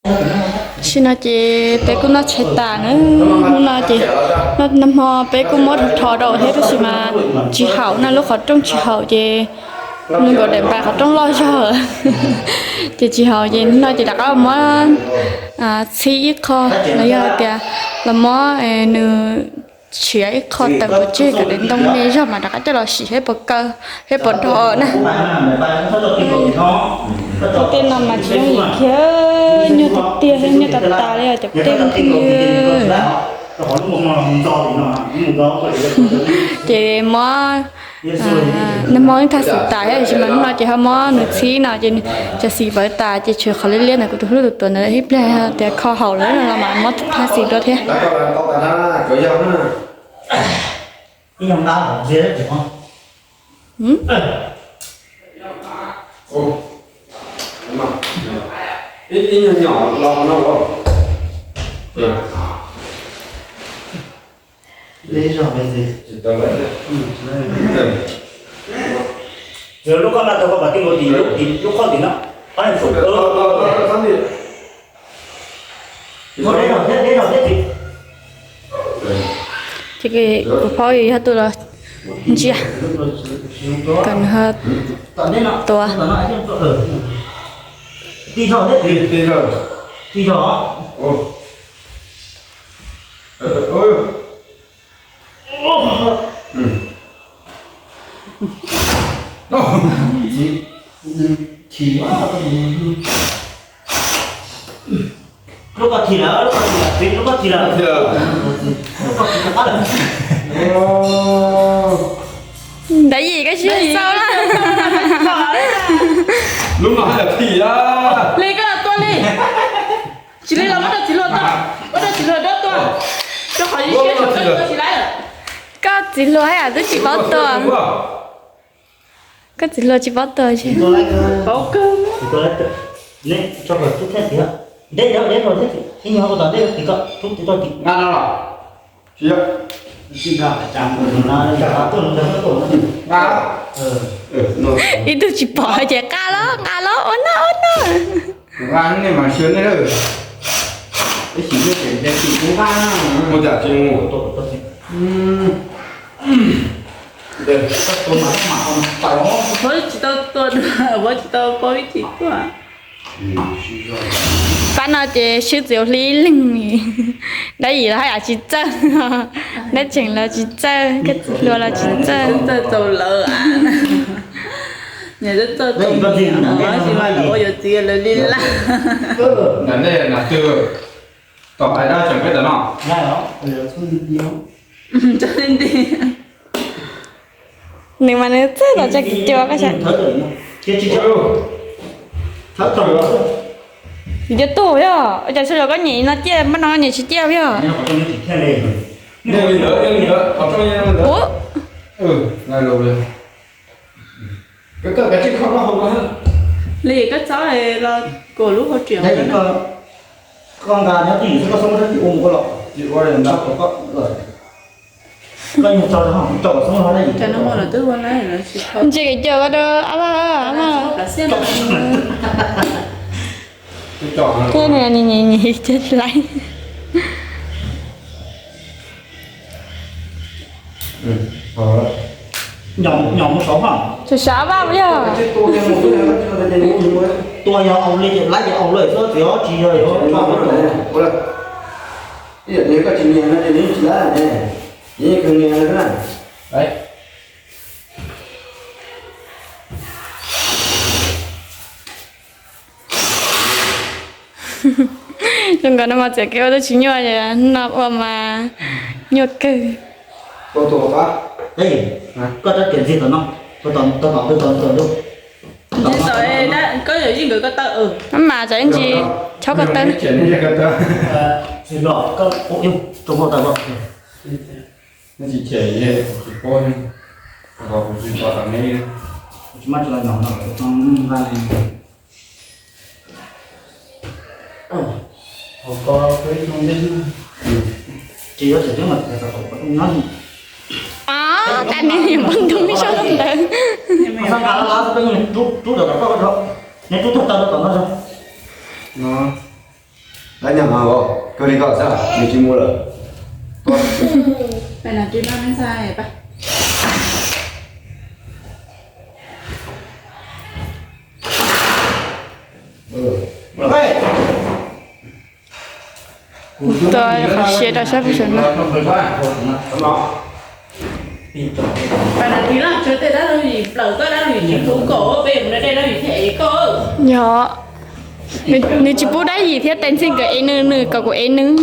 Tam sim no ces peb kuj noj tshais tas na, hnub no ces nag hmo peb kuj muab rho rho rau thiab tab sis mas tsis haum na, lub qhov rooj tsis haum ces nws nkaus daim npais qhov rooj loj zog ces tsis haum ces hnub no ces rov qab muab txhib ib qho los yog hais tias los muab nws tshiav ib qho tawm pov tseg kom daim ntoo me zog mas rov qab coj los sim thiab puas kaw thiab puas rho na. Tej no mas tsis yooj yim kiag, nyuaj tiag tiag thiab nyuaj tas tas li os cov tej. Ces muab nag hmo thaj xim tas thiab, tiam sis mas hnub no ces ho muab nws txhib no ces cov xim pawv tas ces tshuav qhov liab liab ntawd kuv tus hlub tus tuav ntawd ib pliag tias kho haum lawm los mas muab thaj xim dua thiab. Lub qhov tim, lub tim, lub qhov tim no. Ces kuv phob yog tus los ntsia kom nws ho tua. Lub ko thim lawm, lub ko thim lawm, lub ko thim lawm, lub ko thim rov qab lawm. Dab Yim koj sib xav na. Lub no haj yam thim a. Li koj los tua li. Tsis li los muab rau txiv hluas tua, muab rau txiv hluas tua, rau qhov ib siab tsis laib lawm. Koj txiv hluas haj yam twb tsis paub tua. Koj txiv hluas tsis paub tua. Paub kawg. Ib tug tsis pom ces nqa los, nqa los, ua no ua no. Pab no ces swb txiv ua hli ib leeg. Dab Yim los haj yam tsis txawj, Dab Tseem los tsis txawj, koj txiv hluas los tsis txawj. Nws mas nws txawj tom tsev kwv cua koj. Yog tug yog, ua cas xyov koj nyem no ciaj, npaj no koj nyem tsis ciaj yog. Ua li koj txhob los kom lub hauv tsev. Koj nqa nyob twj ywm xwb, koj xoob dab tsi ua mus koj los. Ntshe kev cai koj rau ab vaj ab vaj. Tej niag nyiam nyiam ces laib. Sawv sawv vaj yog. Tua yog au li ces laib ces au lawm xwb, txiv os, tsis yog. Zoo nkaus no mas txawm kev ua twb tsis nyuaj, no ua mas nyuaj kawg. Koj rab riam ntxig tom no, tom tom tom tom tom. Mab mas tsam ib ntsis chob koj tawb. Ab, tas nws yuav poob ntoo ib sab ntawd. Neb rub tag tawb rau tom no. Dab nyab mas kawg li koj xwb, nws tsis mus lawm. Pais no tsis maj me ntxhais pais. Tuaj qhov siab rau sab pem saum no. Yog, nws tsis pub dab yim thiab tais ntxhais nkawd ev nws, nws kom kuv ev nws.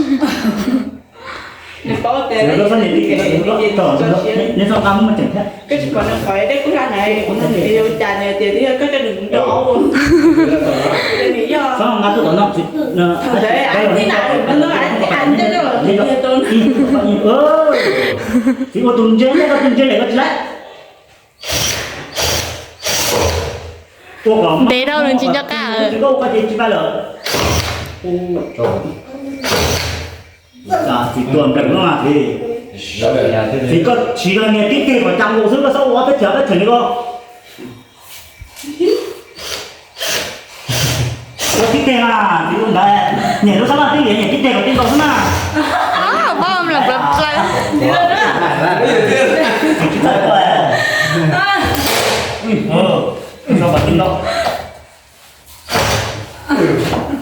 Txiv ua tus ntse, ua tus ntse lawm koj tsis laib. Ntev dhau nws tsis nco qab. Txiv tuag nplees no mas txiv. Txiv koj tsis yog niag tib teg kom cas nkaus xwb, koj txhob ua ob peb teg ob peb teg li koj. Ua tib teg mas txiv ua ntawd, niam lub xab laj tib liam niam tib teg kom tib nkaus xwb na. Pab plaws plaws. Tsis txawj tuaj.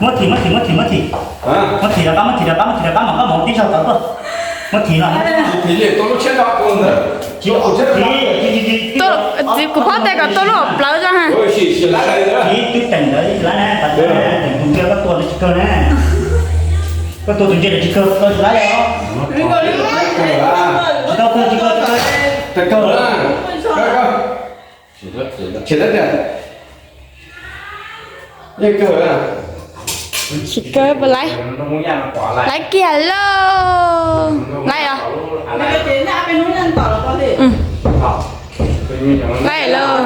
Muab thim, muab thim, muab thim, muab thim. Muab thim rov qab, muab thim rov qab, muab thim rov qab mas koj mus tib zaug tod tuaj. Muab thim no. Txiv, kuv phob tes kom tuaj lub hauv plawv tso ha. Txiv twb teem ntawd ib laib na, tas tus ntsia koj tua ntawd tsis kawg na. Koj tua tus ntsia ntawd tsis kawg, koj tsis laib os. Tsis tau kawg, tsis kawg, tsis kawg. Tsis kawg, puas laib? Laib kiag lauj. Laib os. Laib lauj.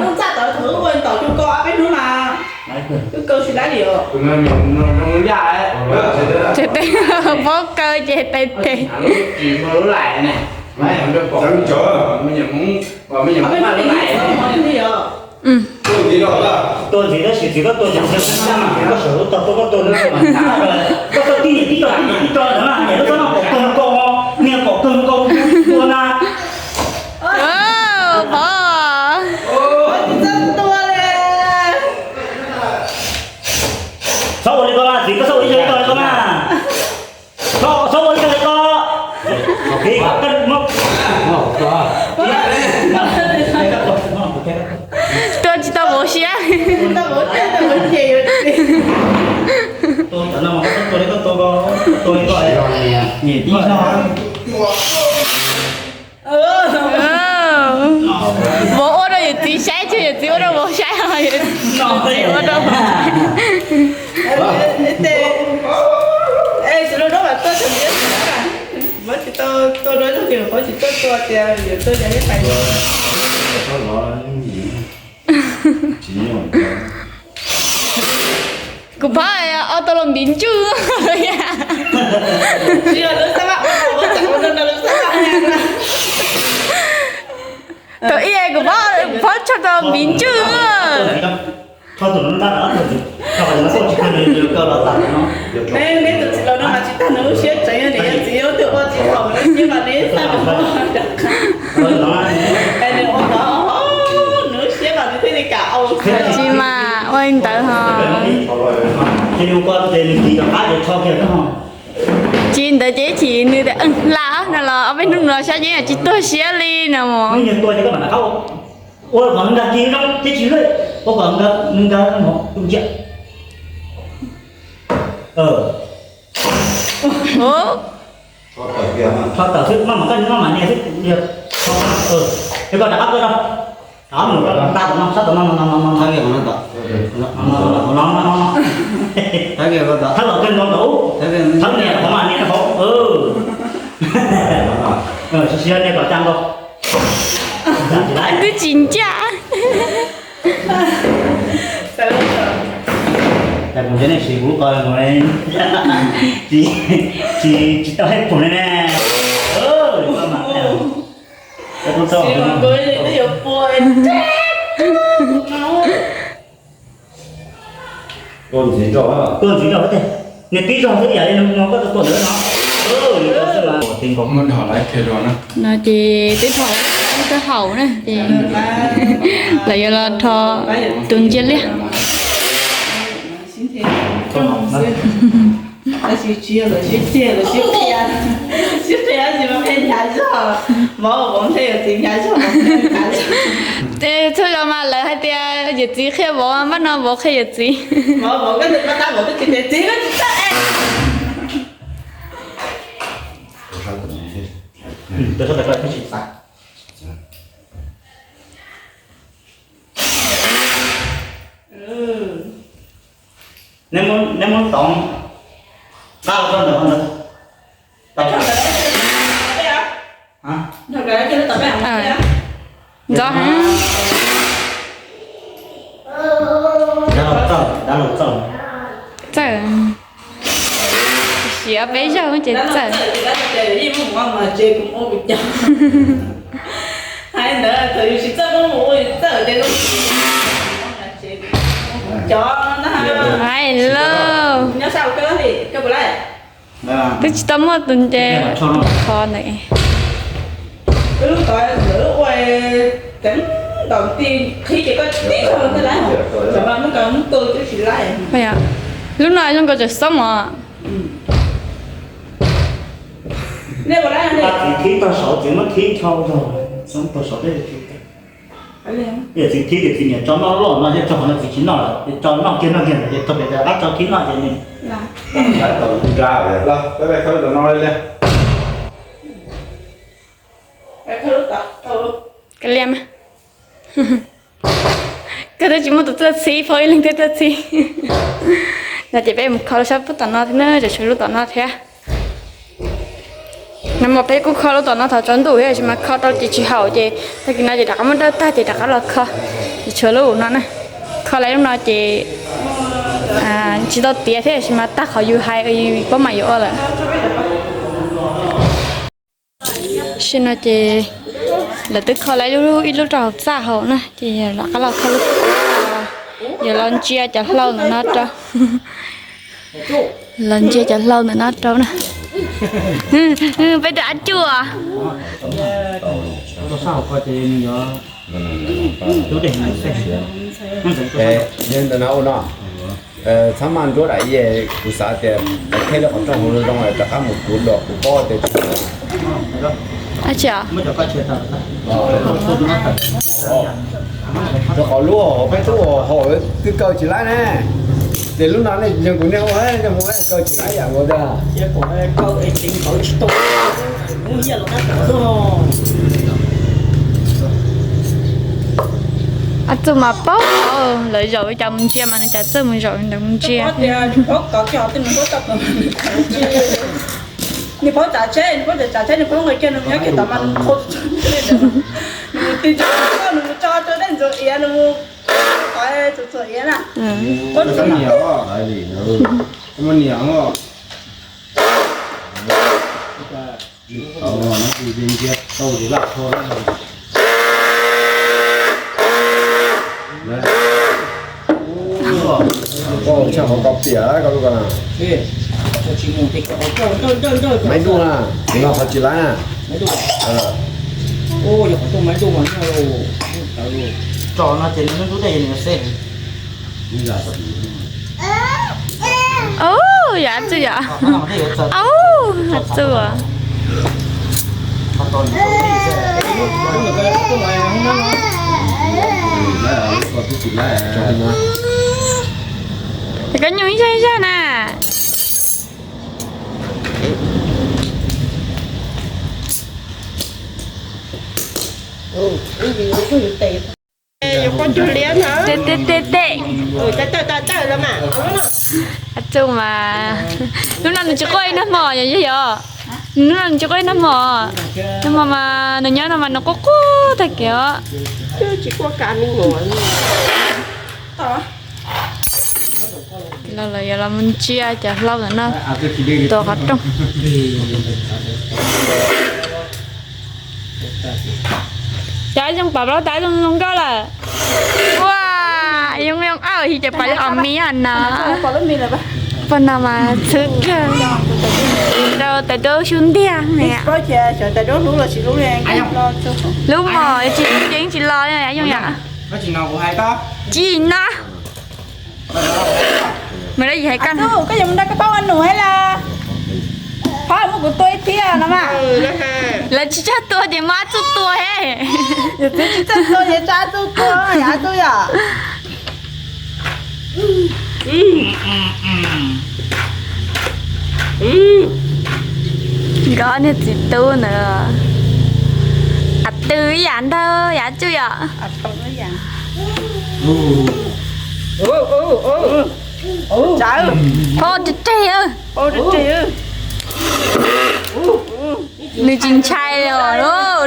Ces tes paub kaw ces tes tes. Tua ntxiv tab sis txiv koj tua ntxiv, koj sawv lub tog tuaj koj tua ntxiv mas, koj tua tib niam tib tog tib niam tib tog ntawd mas niam lub txob no pom kawg nkaus, niag pom kawg nkaus tua na. Pov, txhob ua li ko mas txiv, koj txhob ua li ko li ko mas. Txhob, txhob ua li ko li ko. Tua tsis tau vauv siab. Vauv ua rau yawm txiv saib, tsis yawm txiv ua rau vauv saib, yawm txiv ua rau vauv saib. Kuv pab ob tug los npiv ntswj. Thaum ib kuv pab tshaj tau npiv ntswj. Tsis mas ua li ntawd ho. Tsis ntawd ces ib chim nws tias hla no los ob peb hnub no saib ces tsis tuag siab li no. Tso tawm xwb, maj mam koj maj mam nias xwb. Es koj rov qab tuaj rau, rov qab mus rau nta tom no, sab tom no, no no no no, thawb los kawg nkaus ntawd, thawb nias qhov mas nias qhov. Siav nias kom tsa nkaus. Twb tsis ncaj. Tsis, tsis tau hais pum li ne. Tuaj ntxiv nrog, tuaj ntxiv nrog tej. Nws tib zog xwb yam li no koj tuaj ntawd no. Muab dhos lawv kiag dua na. No ces twb dhos, twb haum na ces lawv yuav los rho tus ntsia liaj. Ces txhua zaus mas lawv hais tias yawm txiv qhia vauv, npaj no vauv qhia yawm txiv. Neb muab toov qab rau ntawm no. Ntxov heev. Txawj. Siav peb zaug ces txawj. Hais lauj. Twb tsis tau muaj tus nce kho ntawd. Lub no zoo nkaus tseem xoob os. Txiv thib tag saud txiv muab thib dhau zog, txhob tau saud teb. Yog txiv thib ces txiv niam tso noj loj no thiab, tso qhov no txiv tsis noj lawm, ces tso noj kiag noj kiag ntawd ces tau pem tias qab tso thib noj ces nws. Ka liam, koj twb tsis muaj tus txawj txhib, phau ib leeg twb txawj txhib. No ces peb mus kho lub sab pub tom no thiab na, tseem tshuav lub tom no thiab. Nag hmo peb kuj kho lub tom no thaum tsaus ntuj thiab tab sis mas kho rau ces tsis haum ces tag kis no ces rov qab muab dawj tag ces rov qab los kho. Ces tshuav lub no na, kho lawm lub no ces tsis tau tiav thiab tab sis mas tag qhov yus hais yus paub mam yuav ua lawm. Tam sim no ces lawv twb kho lawm ib lub rau hauv txaj hauv na ces rov qab los kho lub, yuav los ntsia cov hlau ntawm no rau. Los ntsia cov hlau ntawm no rau na. Peb tus ab cuj. Ntawm no ua no, txhob maj nruab dam ye, kuv xav tias theb lub qhov rooj hauv zoo rov qab mus kuv dua kuv paub tias tsis. Rau qhov lub hauv peb tub hauv twb kaw tsis laib ne. Ces lub no nej yog kuv niaj ua nej mus kaw tsis laib yam nkaus tiag. Ab txuj mas paub, lawv zaum li cas mus ntsia mas nws cas txawj mus zaum li ntawd mus ntsia. Nws paub tsav tsheb, nws paub tsav tsheb, nws paub nqis kiag nws nyob kiag tod mas nws qhuav, nws mus tij tso, nws mus tso rau dej ntxuag iav, nws mus qhov txuag txuag iav na. Paub tsav tsheb. Koj tshaj qhov koj piam koj lub ko na. Maiv duj na, no qhov tsis laib na. Tso no ces nws ntub dej nws xeb. Yog ab txuj yom. Ab txuj. Koj nyuj ib zaj ib zaj na. Yuav poj cug liab na. Tej tej tej tej. Ab txuj mas lub no nws tsis quaj ib nag hmo yog yog. Lub no nws tsis quaj ib nag hmo. Nag hmo mas nws nyob no mas nws quaj quaj tag kev os. Tsis quaj kav me nyuam. Los lawv yuav los mus ntsia cov hlau ntawm no tuav qhov rooj. Cov zoo pom plaub tas zoo zoo nkauj lawm. Ua, yoo yoo awj, yog cov pom lub os mis no. Pog no mas txhwb kiag rau tais duab xyub ntiag ne. Hlub mos tsis hlub ces tsis los yom. Tsis no. Mas da yim hais koj, koj yuav mus nrog koj pab ua num hais las? Phob muab kuv tua ib thiab no mas. Lawv tsis txawj tua ces muab Ab Txuj tua he. Yus txiv tsis txawj tua ces tso Ab Txuj tua, yog Ab Txuj yom. Nkawd niag txiv tub ntawd, a tw ib yam ntag yam Ab Txuj yom. Phob reg reg. Nws tsis ntshai os,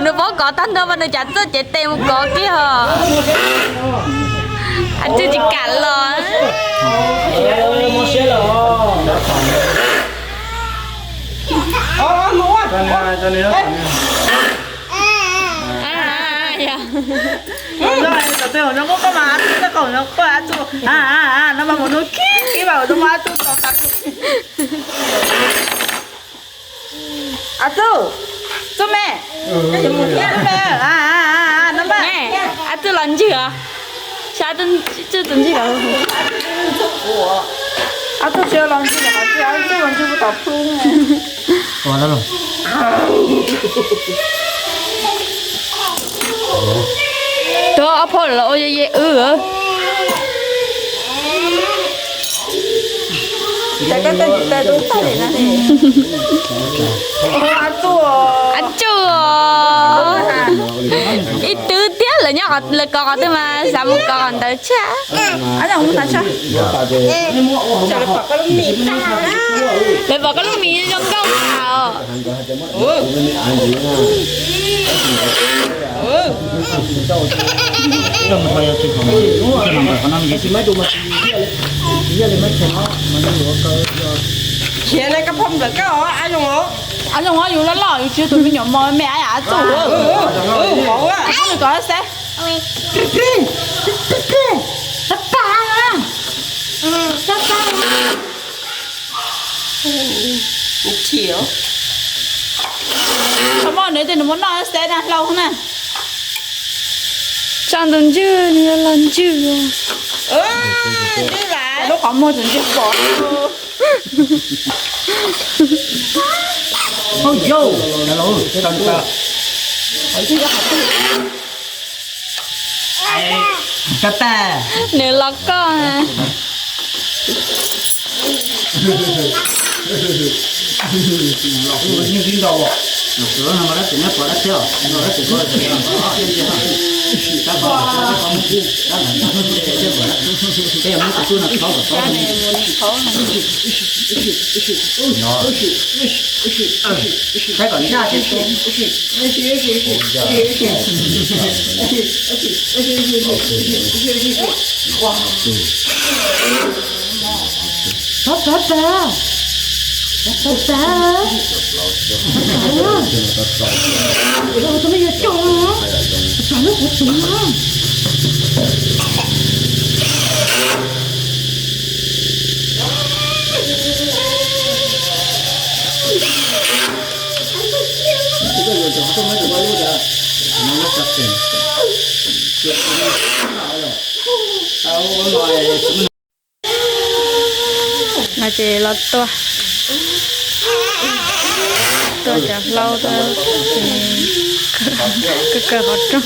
nws paub kov tag nrho mas nws cas txawj cev tes mus kov kiag os. Ab Txuj tsis kam los. Ab Txuj, Txuj me, Ab Txuj los ntswg os. Saib Txuj tus ntswg os. Ab Txuj tsis los ntswg, Ab Txuj los ntswg puag tom plhu. Tuag ob phau lawm los ua ye ye wb. Ab Txuj, ib twb thiab lawv nyob lawv kov qhov twg mas xav mus kov qhov ntawd tshaj. Lawv pom koj lub mis zoo nkauj os. Khiav na koj phob nplawm koj, Ab Zoo os. Ab Zoo os, yus loj loj yus tsis yog tus me nyuam mos me ab yam Ab Txuj. Ab Txuj nws kom xeb. Tsis tau muaj nws ces nws muab noj xeb na hlau na. Tso tus ntswg, nws yuav los ntswg. Lub qhov muag tus ntswg pom. Nws los koj. Saib kom ntsa thiab. Txhob txhob tag, txhob txhob tag, txhob txhob tag, txhob txhob me yuav coj, txhob lub qhov txoov no. No ces los tua, tua cov hlau, tua ces kawg kawg qhov rooj.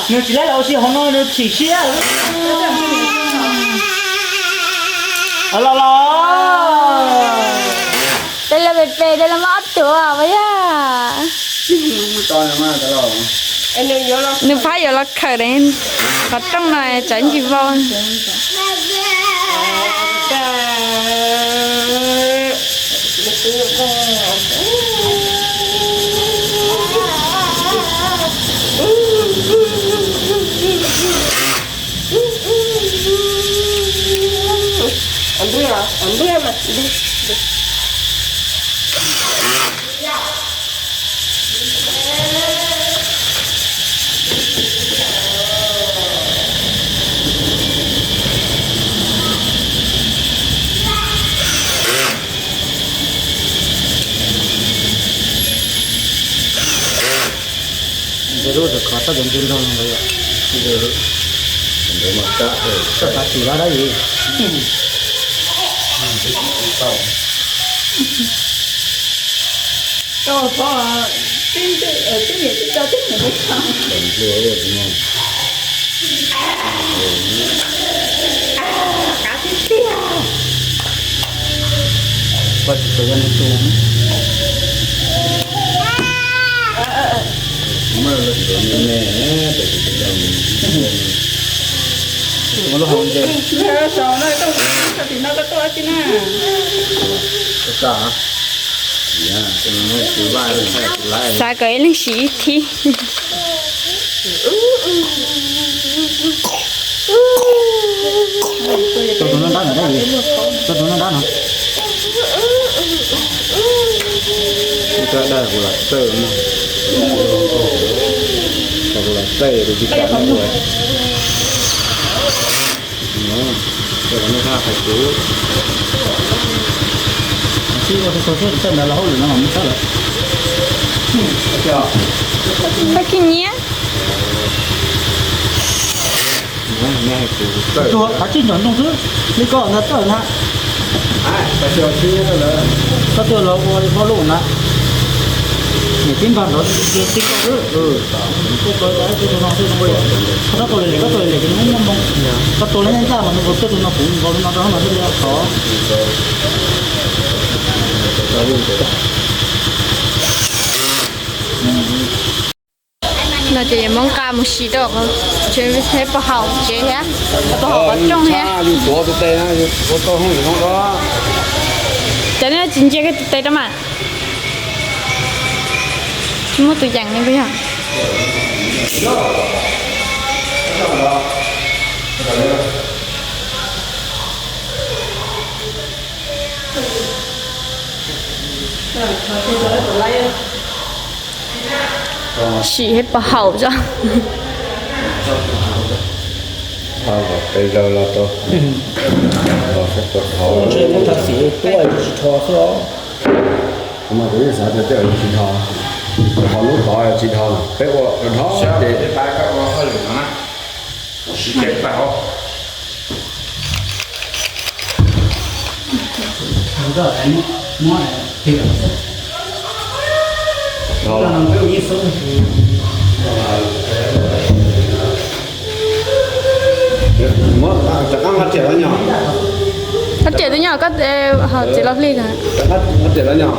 Nws tsis laib los ua si hauv no nws chim siab. Los los. Tej lawv pem pem tej lawv muab ob tuav pas yog. Nws phab yuav los khawm qhov rooj no tsam ntsis vau. Npwj mas. Nce lub rau qhov txoj kev nce nrog no yom. Nce lub, nce mas kab, kab xav xis lawm dab yim. Koj pom tib ntwm, tib niam tib txiv tib niam tib txiv. Kav tib tiag. Koj tsis tau yog neeg tus. Ua lub hau ntses. Tim no koj tuaj tsi na. Xav kom ib leeg sim ib thib. Tau tus no dab no, tau tus no dab no. Ib kab dab kuv lam txawj no. Kuv lam txawj kuv tsis kam no. Ua no, nej hais kuv. Sib ua tau xwb, txawj ntawd los hauj lwm no mas muab txawj lawm. Koj khib nyiab. Tsuas qhov tsij nram ntoo xwb, li koj ntawd txawj ntag. Koj twb los ua hauj lwm na, niam tib npag nrov tib koj xwb. Koj tua li lem, koj tua li lem ces nws muaj muaj moo. Koj tua li ncaj ncaj mas nws nkaus tuaj tus no, kuv nkaus li no rau no thiaj li txov. No ces yuav muab nqa mus sim rau, tsev pov haum tsev thiab, pov haum qhov rooj thiab. Yus tuav tus tes no, yus ua tau hoob yus hoob rau. Cov nej tsis ntsia kiag tus tes rau mas. Tsis muaj tus yeem li puas yog? Sim hais pov haum tso. Peb zaug los tau. Los sab tau dhau. Ntshe muab tha xim tuaj tsis dhau xwb os. Kuv mas kuv yeej xav tias tej zaum tsis dhau. Ho lub tod tsis dhau, peb ua dhau ces. Muab rov qab nqa riam los nyom. Nqa riam twb nyom, koj ho txiv los hli na. Rov qab nqa riam los nyom.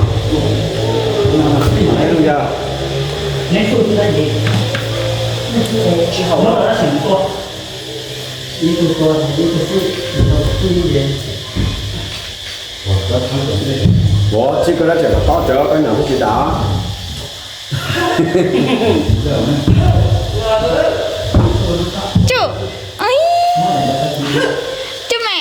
Ua txij koj rab riam kom tob cawv koj nyom thiaj tsis dam. Cub, cub me.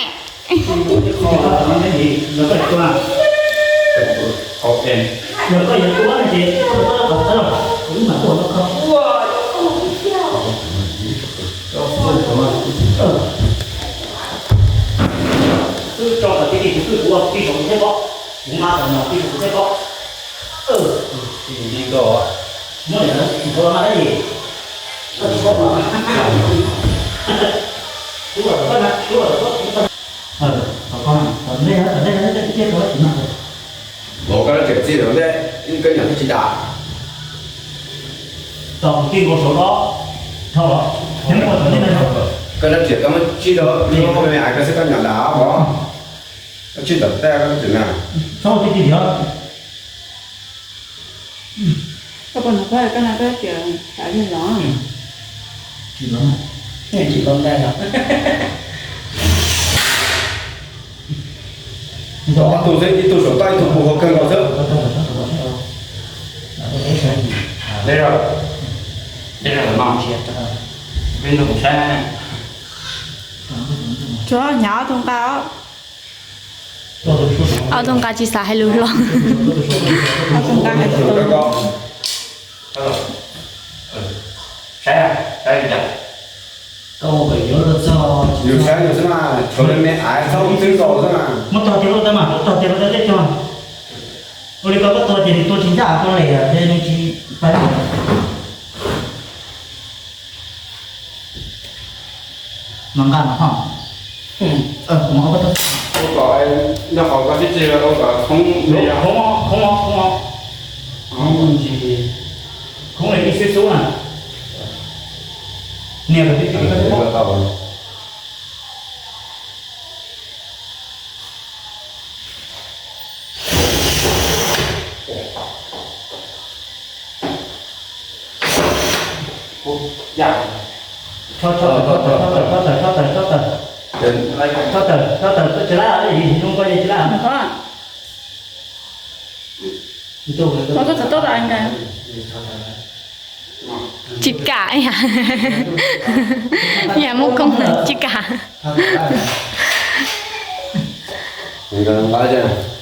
Twb tso kom tib tij kuv twj kuv ua tij saum kuv thiab ko, kuv mas kom nyom tij saum kuv thiab ko. Muab niam tsis tau mas dab tsi. Los koj rab riam txij rau ntej, koj nyom thiaj tsis dam. Koj rab riam koj muab tsib rau lub me me aiv koj xwb koj nyom dam os. Koj tsib tom tej koj rab riam na. Koj puas hnov koj koj na koj rab riam xav li los? Tsis los ntais los. Ob tug xwb, ib tug saum toj ib tug puag hauv kawg nkaus xwb. Dej zaum, dej zaum no, peb nug kuv saib. Tsuav hnyav tus nqa os. Ob tug nqa tsis xav hais lus hlo. Saib, saib li cas? Yus saib yus xwb mas, tshuav li me aiv txhob ua twb nkaus xwb mas. Muab tog tiag lub tawb mas, tog tiag lub tawb teb tso. Ua li ko koj tua ces nws tua tsis ncaj koj li ces nws tsis pais. Mas nqa no ho. Ua kom, nyob qhov koj tib tsi ua kom khoob, khoob, khoob, khoob, khoob li ib xib xub na. Nias kom tib tsi. Tso, tso tawm, tso tawm, tso tawm, tso tawm, tso tawm. Tso tawm, tso tawm, tso tawm, tsis laib, zoo koj yeej tsis laib. Tsis kam, yam muaj koob tsis kam.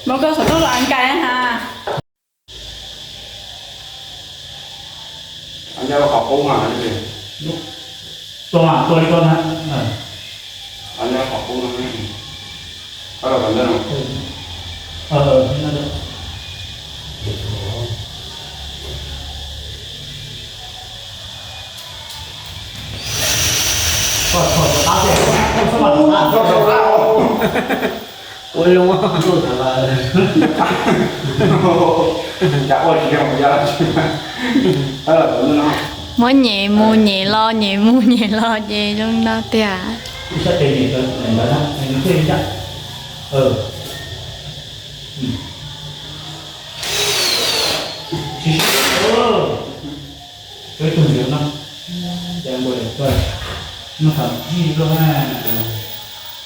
Muab koj xov tooj los nkais ha. Tua, tua li ko na. Ua zoo. Muab nyem mus nyem los nyem mus nyem los ces zoo no tiag.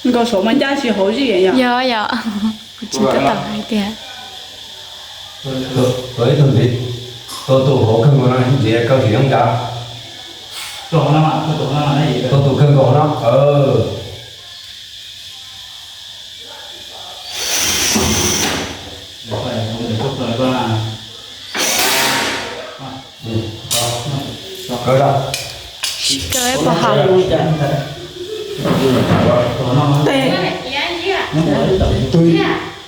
Nkauj saum mas ncaj tsis hauv zij yom? Yog yom, kuv tsis tau hais tias. Tua ib tug ntxiv, tua tus hauv kawg nkaus no ntxiv koj tsis yooj ncav. Tua tus kawg nkaus no. Kawg pov haum.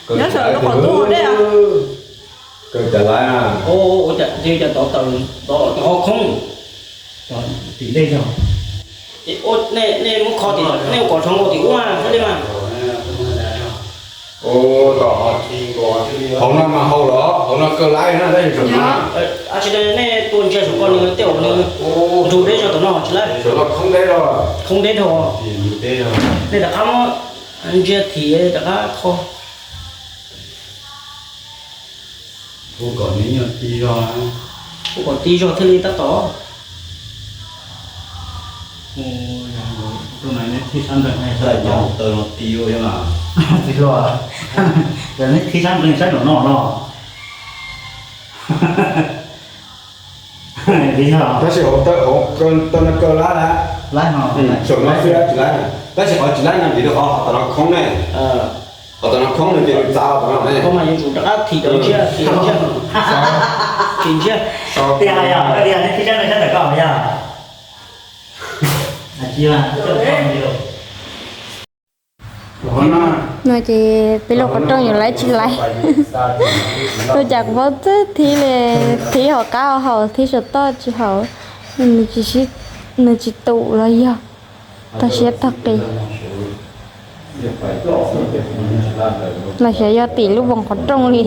Nyob saum lub qhov tuj dej. Kawg cas laib na. Tim dej yog. Nej muab kho tim, nej ua kom tshov nkaus tim ub mas xwb li mas. Hauv no mas hauv los, hauv no kawg laib na, tab sis saum no. Ab tsi, nej tua ntsia saum ko nws tej zaum nws ntug deb zog tom no tsis laib. Saum no khoob deb zog. Khoob deb dhau. Nej rov qab muab ntsia thim rov qab kho. Ua kom nws nyuag ti zog, ua kom ti zog thiaj li tab tom. Tus no neb thib sab nplees, tawg no ti ua mas. Tsis los, neb thib sab nplees saib nraum no no. Tab sis hauv tawg, hauv tawg no kawg lab na. Saum no xwb tsis lab na, tab sis qhov tsis lab no vim rau qhov tom no khoob ne. Qhov tom no khoob no ces nws txav tom no ne. Koj mas yuav tsum rov qab thim rau ntsiab, thim ntsiab, thim ntsiab. Tiag yog, koj tias neb thib sab nplees sab ntawm koj yog. No ces peb lub qhov rooj yuav laib tsis laib. Ua cas kuv paub txog thib li, thib hauv qab haum, thib saum toj tsis haum, nws tsis tum los yog tag siab tag qis. Los xyov yog tim lub voos qhov rooj li.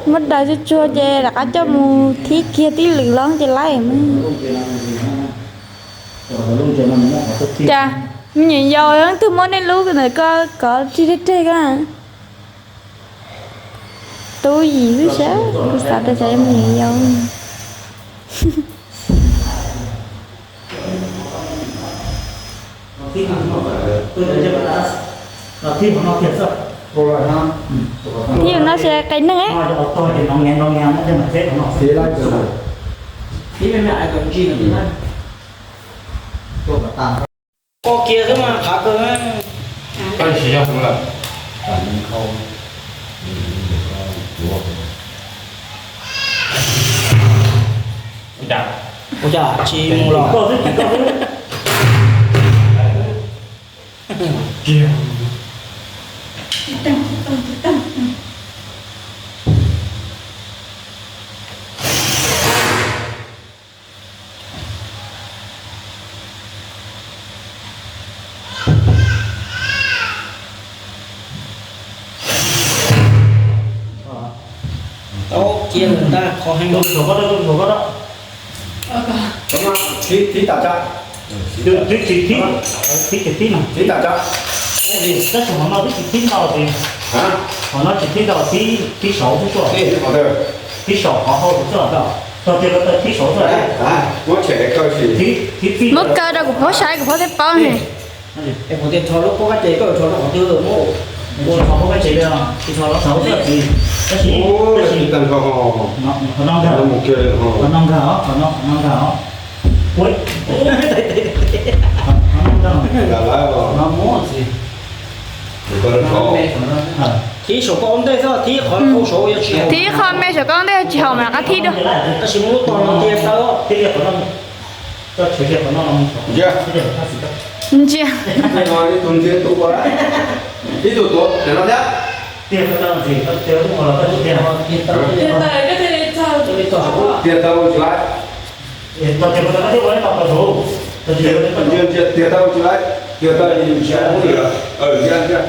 Muab daws tsuag tsuag ces rov qab coj mus thib kiag tib lwm los ces laib. Cas me nyuam yaus leej twg muab nej lub ntawm ko kov rig reg reg ko na? Tub yim xwb sas, kuv xav tias xyov yog me nyuam yaus. Thib no ces qe neeg. Qo kiag xwb mas qhav kawg. Ua cas tsis mus los? Tau cia ntag, qhov heev. Thib, thib tas tsa. Twb tsis thib, thib tsis thib no. Thib tas tsa. Tab sis qhov no twb tsis thib ntau tias, qhov no tsis thib ntau, thib, thib saud xwb xwb. Thib saum qhov hauv xwb xwb. Tog tias ko taw thib saud xwb. Muab kaw rau kuv phob saib, kuv phob thiaj paub ne. Es kuv tias rho lub pob kab ces koj rho rau qhov twg, muab ua rho pob kab ces li, tsis rho los saud xwb txiv. Tab sis, tab sis, qhov no nkag, qhov no nkag os, qhov no, qhov no nkag os. Ua, qhov no nkag, qhov no muab txiv. Thib saum koj ntej xwb, thib qhov saud yuav tsis haum. Thib qhov me saum koj ntej tsis haum mas rov qab thib dua. Tab sis muab lub tos no cia tau. Ntsia. Ib tug tuav, ib tug tuav, ib tug tuav, tus no thiab. Tiag tau tsis laiv. Ntsia, ntsia, tiag tau tsis laiv, tiag tau tsis laiv, ntsia, ntsia.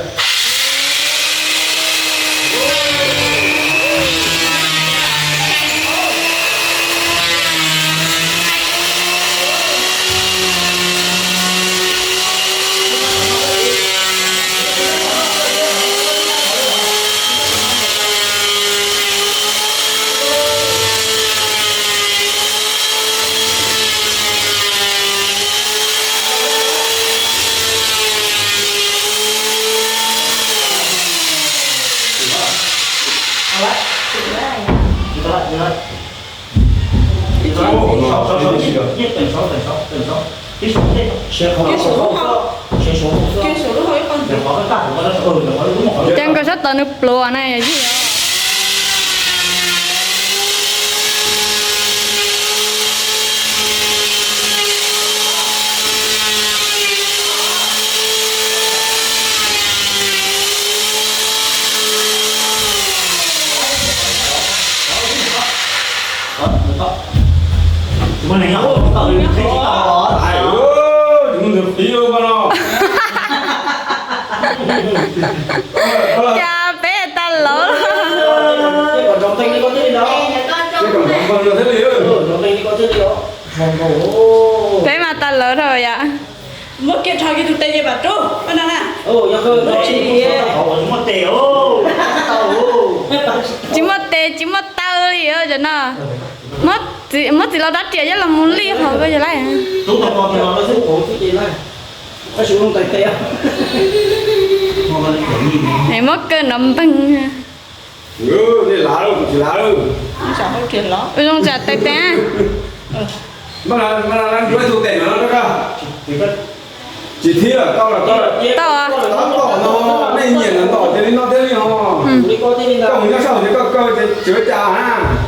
Ces nkawd sab tod nws pluav na yog. Cas peb tas lawv. Peb mas tas lawv dhau yom. Muab kiag rho kiag tus tes ces pam rub. Tsis muaj tes tsis muaj taw li cov no. Muab txiv los rab riam coj los mus lij hauv ko yog lawm. Muab kaw nrov npeeg. Ua zoo tsam tes tes. Tsis thib lawm, tau lawm, tau lawm. Tau. Nej nyiam ntawm ntawm ces li no thiab li ho. Koj mus nyob sab hauv ces koj kaw ces tsis ua cas na.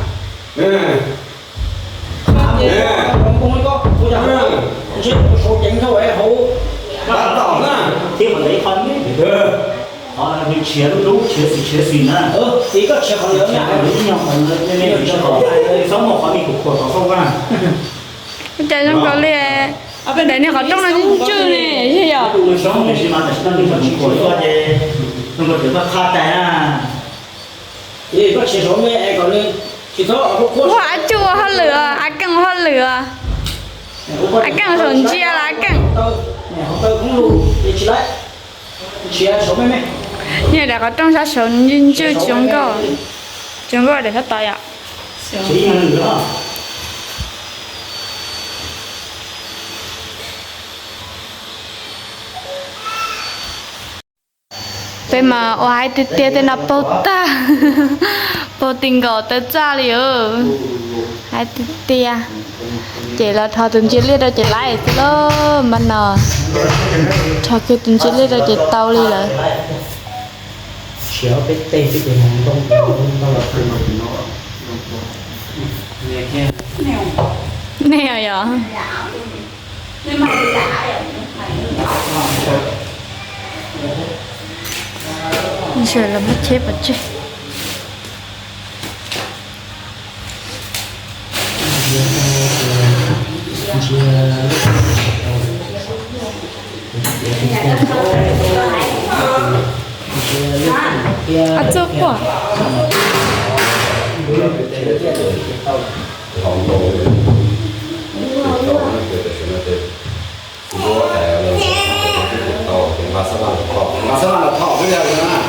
Tau na. Nws tshiav lub lub tshiav xim na. Ua cas zoo nkaus li daim niag qhov rooj no ntswj ne, yog yog. Ua ab tsuj ua hauj lwm os, ab keej ua hauj lwm os. Ab keej saum ntsia los ab keej. Yog daim qhov rooj sab saud ntswj tsis zoo nkauj, tsis zoo nkauj daim sab tod yom. Mas ua hais tiag tiag tej no paug tag, paug ti nkaus tawv txaj li os. Hais tiag tiag. Ces los rho tus ntsia liaj rau ces laib xwb lauj, mas no rho kiag tus ntsia liaj rau ces tau li lawm. Nej yog, sawv los muab cheb pov tseg. Ab txog quaj. Nqa xab vaj los thom xwb yog.